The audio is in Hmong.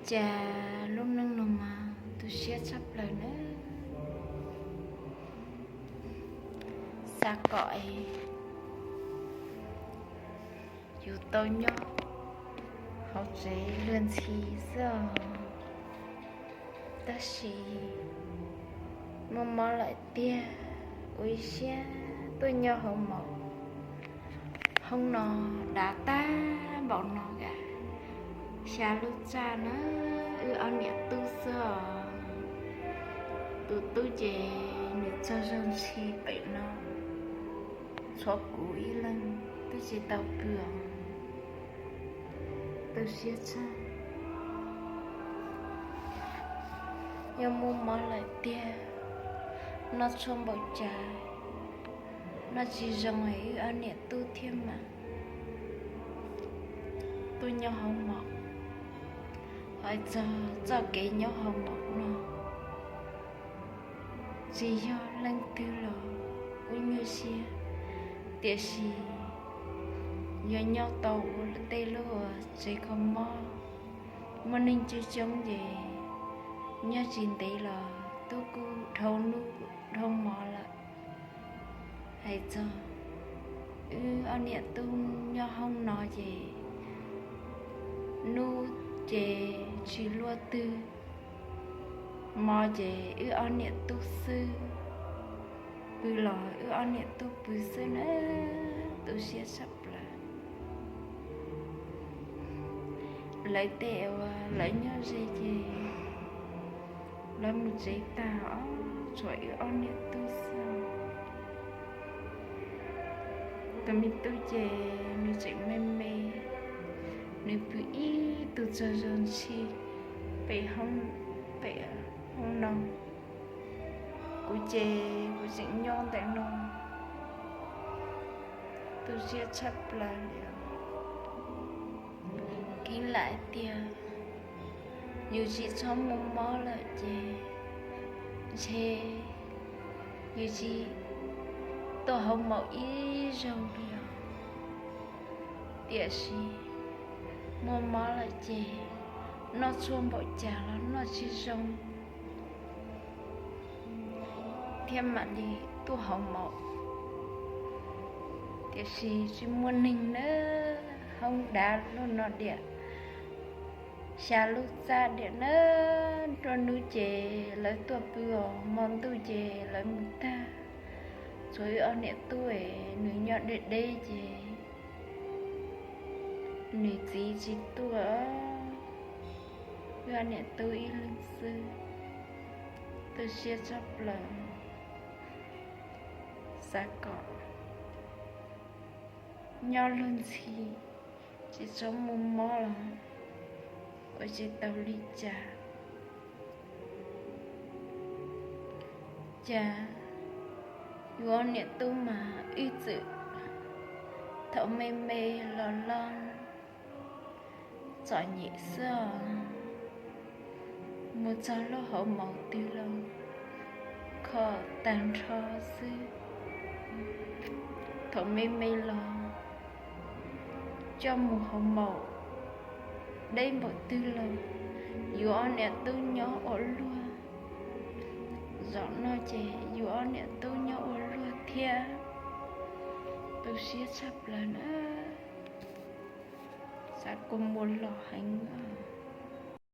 Cas lub neej no mas tu siab tshaj plaws na. Xav kom yus tau nyob hauv tsev luag ntxhi xwb os. Tab sis muaj mob lawm tiag, ua ib siab tuaj nyob hauv maum. Hoob no dav tag npaum no, xya lub txaj na, wb ob niam tub xwb os. Tus tub ces nws tsaug zog ntshis pem no, tshuav kuv ib leeg twb tsis tau pw os. Tu siab tshaj. Yog muaj mob lawm tiag, noj tshuaj npaum cas noj tsis zoo, wb ob niam tub thiaj mam tuaj nyob hauv maum. Hais txog txoj kev nyob hauv maum no, tsis yog leej twg los kuj nyuaj siab, tiam sis yog nyob tau ua tej lub tsev kho mob, muaj neeg coob coob ces nyob tsis ntev los twb kuj dhau hnub dhau hmo lawm. Hais txog wb ob niam tub nyob hoob no ces hnub ces tsis luaj twg, hmo ces wb ob niam tub xwb, pw los wb ob niam tub pw xwb na, tu siab tshaj plaws. Lawv tej uas lawv nyob ze ces lawv mus tsev tag os, tshuav wb ob niam tub xwb. Tus me tub ces nws tseem me me, nws pw ib tug tsaug zog ntshis pem hoob, pem hoob no. Kuv ces kuv tseem nyob ntawm no, tu siab tshaj plaws li. Keeb lam tias yus tsis txhob muaj mob lawm ces ntshe yus tsis tuaj hauv maum ib zaug li os. Tiam sis muaj mob lawm ces noj tshuaj npaum cas los noj tsis zoo thiab mam li tuaj hauv maum. Tiam sis tsis muaj neeg na, hoob dav luaj no diam, xya lub txaj diam na, nruab hnub ces lawv tuaj pw os, hmo ntuj ces lawv mus tag. Tshuav wb ob niam tub es nws nyob deb deb ces nws txiv tsis tuaj, wb ob niam tub ib leeg xwb. Tu siab tshaj plaws, xav kom nyob luag ntxhi, tsis txhob muaj mob los ua tsis tau li cas. Cas yus ob niam tub mas ib txwm thaum me me los loj txom nyem xwb os, mus txog lub hauv maum twg los kho tag nrho xwb. Thaum me me los coj mus hauv maum deb npaum twg los yus ob niam tub nyob ua luag. Zaum no ces yus ob niam tub nyob ua luag thiab. Tu siab tshaj plaws na, xav kua muag los heev.